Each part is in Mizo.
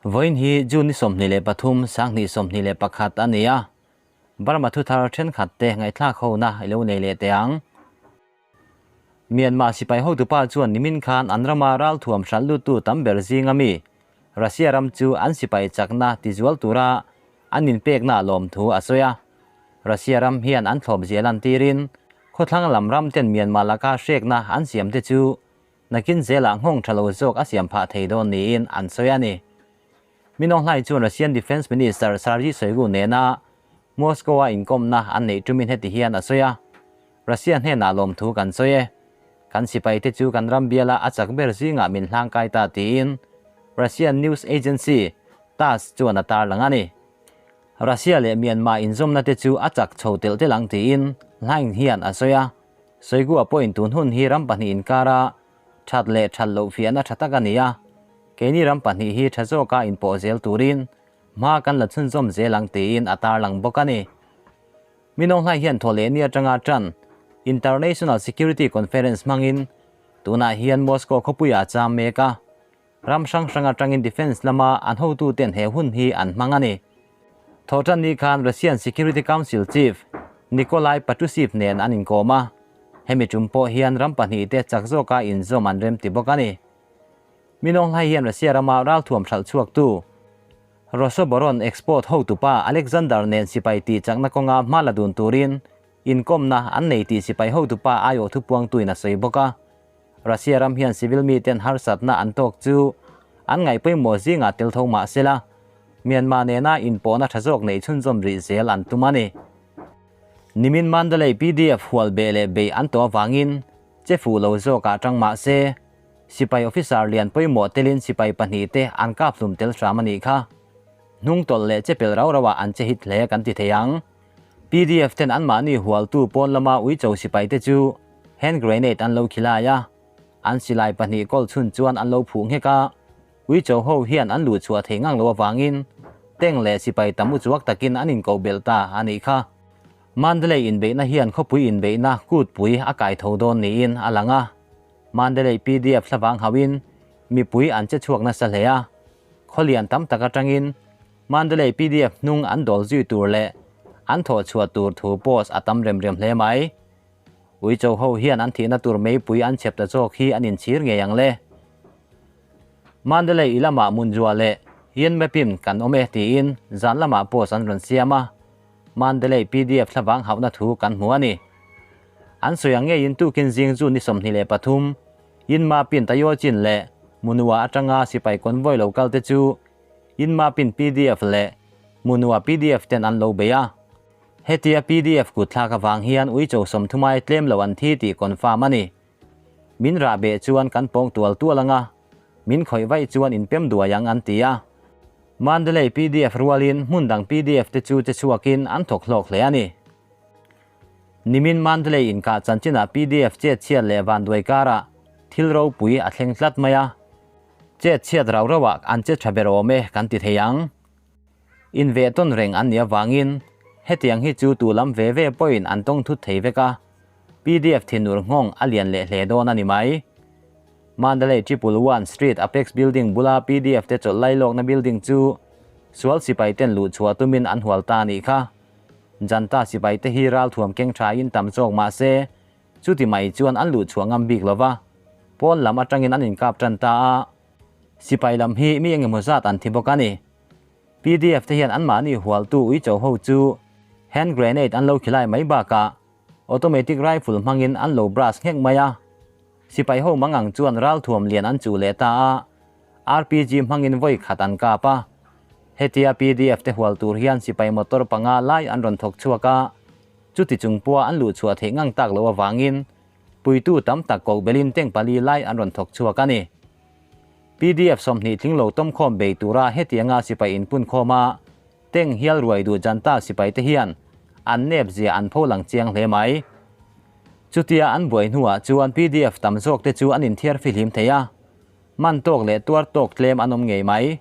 Vawiin hi June ni 23, 2021 a ni a, Burma thuthar thenkhat te ngaihthlak hona i lo nei leh teh ang. Myanmar sipai hotupa chuan nimin khan an rama ralthuam hralh luttu tam ber zinga mi Russia ram chu an sipai chakna tizual tura an inpekna lawmthu a sawi a. Russia ram hian an thlawp zia lantirin khawthlang lam ram ten Myanmar laka hrekna an siam te chu nakin zelah nghawng tha lo zawk a siam phah thei dawn niin an sawi a ni. Minawnghlai chuan Russian Defence Minister Sergei Shoigu nena Moscow-a inkawmna an neih tumin heti hian a sawi a, Russia hnenah lawmthu kan sawi e. Kan sipaite chu kan ram biala a chak ber zingah min hlangkai ta tiin Russian news agency TASS chuan a tarlang a ni. Russia leh Myanmar inzawmna te chu a chak chho telh telh ang tiin Hlaing hian a sawi a. Shoigu-a pawhin tun hun hi ram pahnih inkara that leh that loh fiahna tha tak a ni a, keini ram pahnih hi tha zawka inpawh zel turin hma kan la chhunzawm zel ang tiin a tarlang bawk a ni. Minawnghlai hian thawhlehni atanga tan International Security Conference hmangin tunah hian Moscow khawpuiah a cham mek a, ram hrang hrang atangin defence lama an hotuten he hun hi an hmang a ni. Thawhtanni khan Russian Security Council Chief Nikolai Patrushev nen an inkawm a, hemi tum pawh hian ram pahnihte chak zawka inzawm an remti bawk a ni. Minawnghlai hian Russia rama ralthuam hralh chhuaktu Rosoboron export hotupa Alexander nen sipai tih chakna kawnga hma la dun turin inkawmna an nei tih sipai hotupa aiawh thupuangtuin a sawi bawk a. Russia ram hian civil miten harsatna an tawk chu an ngaih pawimawh zingah tel tho mah sela, Myanmar nena inpawhna tha zawk neih chhunzawm rih zel an tum a ni. Nimin Mandalay PDF hual beh leh beih an tawh avangin che fuh lo zawkah tang mah se, Sipai officer lian pawimawh telin sipai pahnih te an kap hlum tel hram a nih kha. Hnung tawlh leh che pel rau rau ah an che hit hle kan ti thei ang. PDF ten anmahni hualtu pawn lama uicho sipai te chu hand grenade an lo khilai a, an silai pahnih kawl chhun chuan an lo phuh nghek a, uicho ho hian an luh chhuah thei ngang lo avangin tank leh sipai tam uchuak takin an inkoh belh ta a nih kha. Mandalay inbeihna hian khawpui inbeihna kutpui a kai tho dawn niin a lang a. Mandalay PDF thlavang hauhin mipui an che chhuak nasa hle a, khawlian tam tak atangin Mandalay PDF hnung an dawl zui tur leh an thawh chhuah tur thu post a tam rem rem hle mai. Uicho ho hian an thihna tur meipui an chhep ta zawk hi an inchhir ngei ang le. Mandalay i lamah Munjua leh Yenmepim kan awm e tiin zan lamah post an rawn siam a. Mandalay PDF thlavang hauhna thu kan hmu a ni. An sawi ang ngeiin tukin zing June ni 23, Yinma Pin Tayochin leh Munua atanga sipai convoy lo kal te chu Yinma Pin PDF leh Munua PDF ten an lo bei a. Hetia PDF kut thlak avang hian uicho sawmthumai tlem lo an thi tih confirm a ni. Min rah beh chuan kan pawng tual tual ang a, min khawih vaih chuan inpem duai ang an ti a. Mandalay PDF rualin hmun dang PDF te chu che chhuakin an thawk hlawk hle a ni. Nimin Mandalay inkah chanchinah PDF chet chhiat leh vanduai karah thil ropui a thleng tlat mai a, chet chhiat rau rauah an che tha ber awm e kan ti thei ang. Inveh tawn reng an nih avangin hetiang hi chu tu lam ve ve pawhin an tawng thut thei vek a, PDF thinur nghawng a lian leh hle dawn a ni mai. Mandalay Triple One Street Apex Building bula PDF te chawlh lailawkna building chu sual sipai ten luh chhuah tumin an hual ta a nih kha. Janta sipai te hi ralthuam keng tha in tam chawk mah se, chuti mai chuan an luh chhuah ngam bik lova, pawn lam atangin an inkap tan ta a. Sipai lam hi mi engemaw zat an thi bawk a ni. PDF te hian anmahni hualtu uicho ho chu hand grenade an lo khilai mai bakah automatic rifle hmangin an lo brush nghek mai a. Sipai ho mangang chuan ralthuam lian an chuh leh ta a, RPG hmangin vawi khat an kap a. Hetia PDF te hual tur hian sipai motor panga lai an rawn thawk chhuak a, chuti chung pawha an luh chhuah theih ngang tak loh avangin puitu tam tak koh belin tank pali lai an rawn thawk chhuak a ni. PDF 20 tling lo tawmkhawm bei tura hetianga sipai inpunkhawm a, tank hial ruai duh janta sipai te hian an nep zia an pho lang chiang hle mai. Chutia an buai hnuah chuan PDF tam zawk te chu an inthiar fihlim thei a, man tawk leh tuar tawk tlem an awm ngei mai.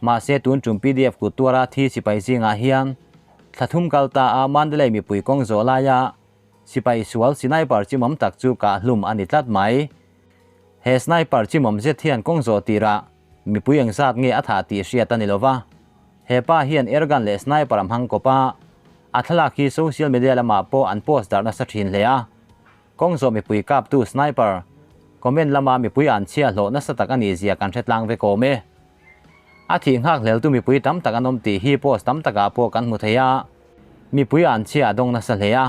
Mahse tun tum PDF kut tuara thi sipai zingah hian thla thum kal ta a Mandalay mipui kawng zawh laia sipai sual sniper chimawm tak chu kah hlum a ni tlat mai. He sniper chimawm zet hian kawng zawh tirah. Mipui engzat nge a thah tih hriat a ni lo va. He pa hian airgun leh sniper a hmang kawp a, a thlalak hi social media lamah pawh an post darh nasa thin hle a. Kawng zawh mipui kaptu sniper comment lama mipui an chhia hlawh nasa tak a nih zia kan hre tlang vek awm e. A thih nghak hleltu mipui tam tak an awm tih hi post tam takah pawh kan hmu thei a. Mipui an chhia a dawng nasa hle a,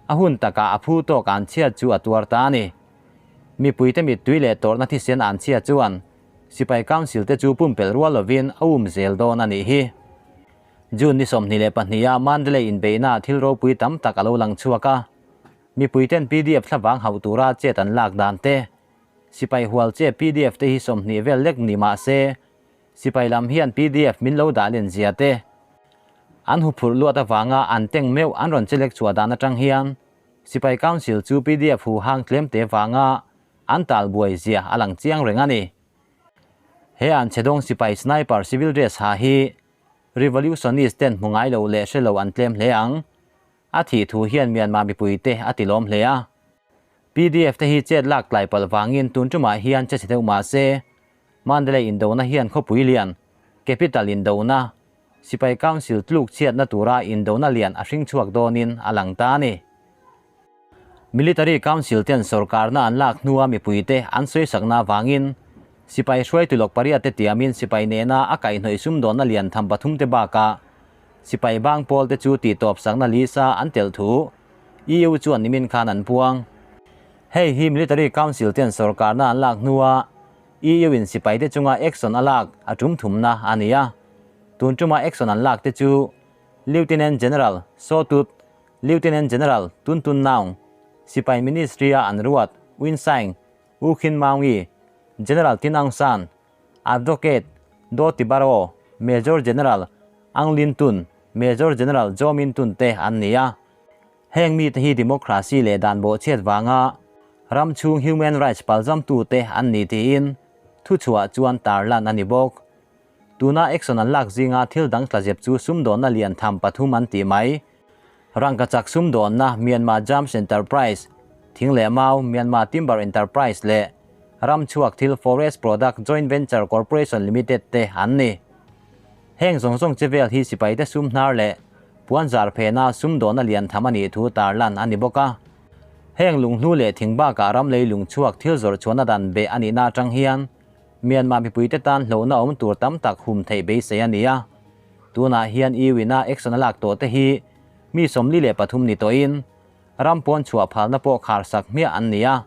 a hun takah a phu tawk an chhia chu a tuar ta a ni. Mipuite mittui leh tawrhna thisen an chhia chuan Sipai Council te chu pumpelh rual lovin a um zel dawn a nih hi. June ni 22 a Mandalay inbeihna thil ropui tam tak a lo lang chhuak a. Mipuiten pdf thlavang hauh tura chet an lak dan te, sipai hual che pdf te hi 20 vel lek ni mah se, sipai lam hian pdf min lo dah len zia te, an huphurh luat avanga an teng meuh an rawn chelek chhuah dan atang hian Sipai Council chu pdf hu hang tlem te vanga an tal buai zia a lang chiang reng a ni. He an chhedawng sipai sniper civil dress ha hi revolutionist ten hmu ngai lo leh hre lo an tlem hle ang. A thih thu hian Myanmar mipui te a ti lawm hle a. Pdf te hi chet lak tlai palh vangin tun tumah hian che chhe deuh mah se, Mandalay indona hian khawpui lian, capital indona, Sipai Council tluk chhiatna tura indona lian a hring chhuak dawnin a lang ta a ni. Military Council ten sorkarna an lak hnua mipuite an sawisakna avangin sipai hruaitu lawk pariat te tiamin sipai nena a kaihhnawih sumdawnna lian tham pathum te bakah sipai bang pawl te chu tihtawpsakna lisa an telh thu EU chuan nimin khan an puang. Hei hi Military Council ten sorkarna an lak hnua EU in sipai te chunga action a lak a tum thumna a ni a. Tun tuma action an lak te chu Lieutenant General Saw Tut, Lieutenant General Tun Tun Naung, Sipai Ministry-a an ruat Win Saing, U Khin Maungi, General Tin Aung San, Advocate Daw Tibaro, Major General Aung Lin Tun, Major General Zaw Min Tun te an ni a. Heng mite hi democracy leh dan bawhchhiat vanga ram chhung human rights palzamtute an ni tiin thuchhuah chuan tarlan a ni bawk. Tuna action an lak zinga thil dang tlazep chu sumdawnna lian tham pathum an ti mai. Rangkachak sumdawnna Myanmar Jams Enterprise, Thing leh Mau, Myanmar Timber Enterprise leh Ramchhuak thil Forest Product Joint Venture Corporation Limited te an ni. Heng zawng zawng che vel hi sipaite sum hnar leh puan zar phena sumdawnna lian tham a nih thu tarlan a ni bawk a. Heng lunghlu leh thing bakah ram lei lungchhuak thil zawrh chhuahna dan beh a nihna atang hian Myanmar mipuite tan hlauhna awm tur tam tak hum theih beisei a ni a. Tunah hian EU-in a action a lak tawh te hi mi 43 ni tawhin ram pawn chhuah phalna pawh khar sak hmiah an ni a.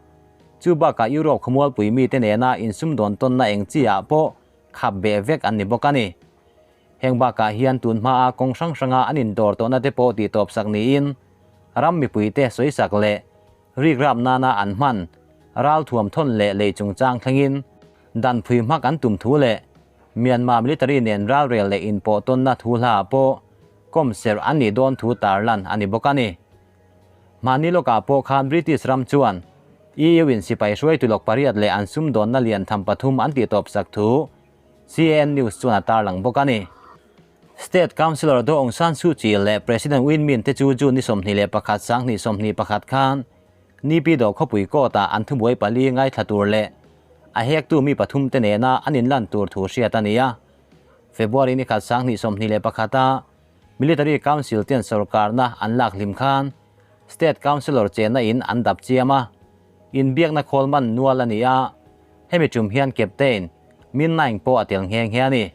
Chu bakah Europe khawmualpui mite nena insumdawn tawnna eng chi ah pawh khap beh vek an ni bawk a ni. Heng bakah hian tun hmaa kawng hrang hranga an indawr tawhna te pawh tihtawp sak niin ram mipuite sawisak leh Rikrap nana an hman, ralthuam thawn leh lei chungchang thlengin dan phui hmak an tum thu leh Myanmar military nen ralrel leh inpawh tawnna thu hla ah pawh kawm serh an nih dawn thu tarlan a ni bawk a ni. Hmahni lawkah pawh khan British ram chuan EU in sipai hruaitu lawk pariat leh an sumdawnna lian tham pathum an tihtawp sak thu CAN News chuan a tarlang bawk a ni. State Councillor Daw Aung San Suu Kyi leh President Win Myint te chu June ni 21 2021 khan Naypyidaw khawpui court ah an thubuai pali ngaithla tur leh a hektu mi pathum te nena an inlan tur thu hriat a ni a. February ni khat 2021 a Military Council ten sorkarna an lak hlim khan State Councillor chenna in an dap chiam a, inbiakna khawl man nual a ni a, hemi tum hian Captain Min Naing pawh a tel nghe nghe a ni.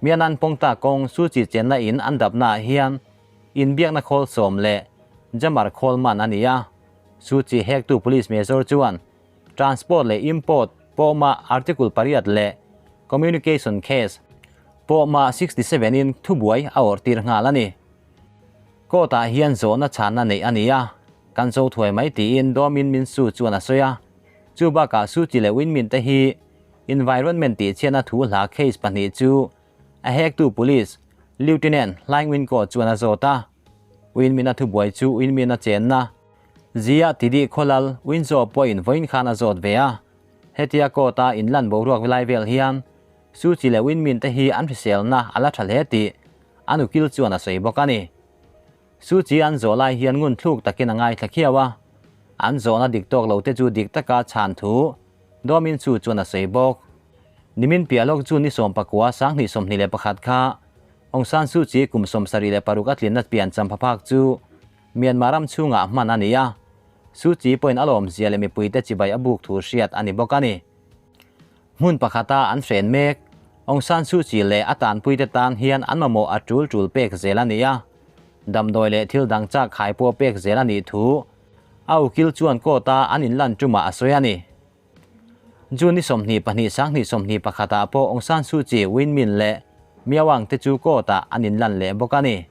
Mianan pawngta kawng Suu Kyi chenna in an dapnaah hian inbiakna khawl sawm leh Jamar khawl man a ni a. Suu Kyi hektu Police Major chuan Transport leh Import pawhmah Article pariat leh Communication Case pawhmah 67 in thubuai a awrh tir nghal a ni. Court ah hian zawhna chhanna neih a ni a, kan zo thuai mai tiin Daw Min Min Suu chuan a sawi a. Chu bakah Suu Kyi leh Win Myint te hi Environment tih chhiatna thu hla case pahnih chu a hektu Police Lieutenant Hlaing Win Ko chuan a zawt a. Win Min a thubuai chu Win Min a chenna Zia Tidi Khawlal Win Zaw pawhin vawiin khan a zawt ve a. Hetia court a inlan boruak lai vel hian Suu Kyi leh Win Min te hi an hriselna a la tha hle tih an ukil chuan a sawi bawk a ni. Suu Kyi an zawh lai hian ngun thluk takin a ngaithla khiau a, an zawhna dik tawk lo te chu dik taka chhan thu Daw Min Su chuan a sawi bawk. Nimin piah lawk June ni 19 2021 kha Aung San Suu Kyi kum 76 a tlinna pian champhaphak chu Myanmar ram chhungah hman a ni a, Suu Kyi pawhin a lawmzia leh mipuite chibai a buk thu hriat a ni bawk a ni. Hmun pakhata an hren mek, Aung San Suu Kyi leh a tanpuite tan hian an mamawh a tul tul pek zel a ni a, damdawi leh thil dang chak khai pawh pek zel a nih thu a ukil chuan court-a an inlan tumah a sawi a ni. June ni 22 2021 ah pawh Aung San Suu Kyi, Win Myint leh Mya Wang te chu court-ah an inlan leh bawk a ni.